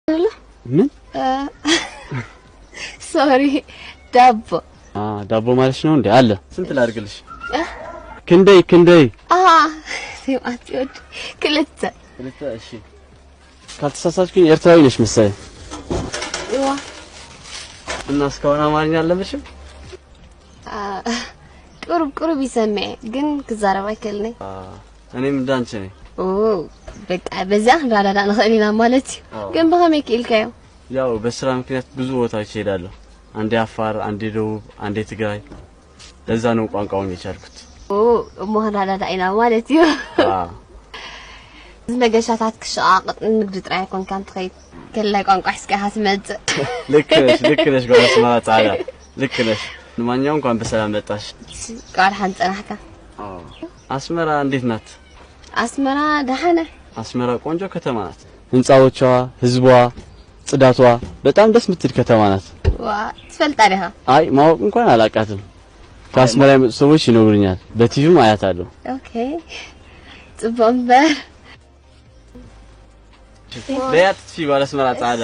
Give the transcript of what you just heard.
ምን? Sorry፣ ዳቦ። ዳቦ ማለት ነው እንዴ? አለ። ስንት ላድርግልሽ? ክንደይ ክንደይ? ቴማት 2። 2፣ እሺ። ካልተሳሳትኩኝ ኤርትራዊ ነሽ መሰለኝ። ዋ። እና እስካሁን አማርኛ አልለመድሽም? ቁሩብ ቁሩብ ይሰምዕ፣ ግን ክዛረብ ኣይክእልኒ። እኔም እንዳንቺ ነኝ። ኦ፣ በቃ በዚያ ክንረዳዳእ ንኽእል ኢና ማለት እዩ። ግን ብኸመይ ክኢልካዮ? ያው በስራ ምክንያት ብዙ ቦታዎች እሄዳለሁ። አንዴ አፋር፣ አንዴ ደቡብ፣ አንዴ ትግራይ። ለዛ ነው ቋንቋውን የቻልኩት። ኦ፣ እሞ ክንረዳዳእ ኢና ማለት እዩ። እዚ መገሻታት ክሸቃቅጥ ንግዲ ጥራይ ኣይኮንካ እንትኸይድ፣ ከላይ ቋንቋ ሒዝካ ኢኻ ትመፅእ። ልክ ነሽ፣ ልክ ነሽ። ጓል አስመራ ጻዕዳ፣ ልክ ነሽ። ለማንኛውም እንኳን በሰላም መጣሽ። ቃል ሓን ፀናሕካ። አስመራ እንዴት ናት? ኣስመራ ደሓነ። አስመራ ቆንጆ ከተማ ናት። ህንጻዎቿ፣ ህዝቧ፣ ጽዳቷ በጣም ደስ የምትል ከተማ ናት። ዋ፣ ትፈልጣ ዲኻ? አይ፣ ማወቅ እንኳን አላውቃትም። ከአስመራ የመጡ ሰዎች ይነግሩኛል። በቲቪም አያታለሁ። Okay፣ ጽቡቅ እምበር። በያ ትጥፊ ጓል አስመራ ጻዕዳ።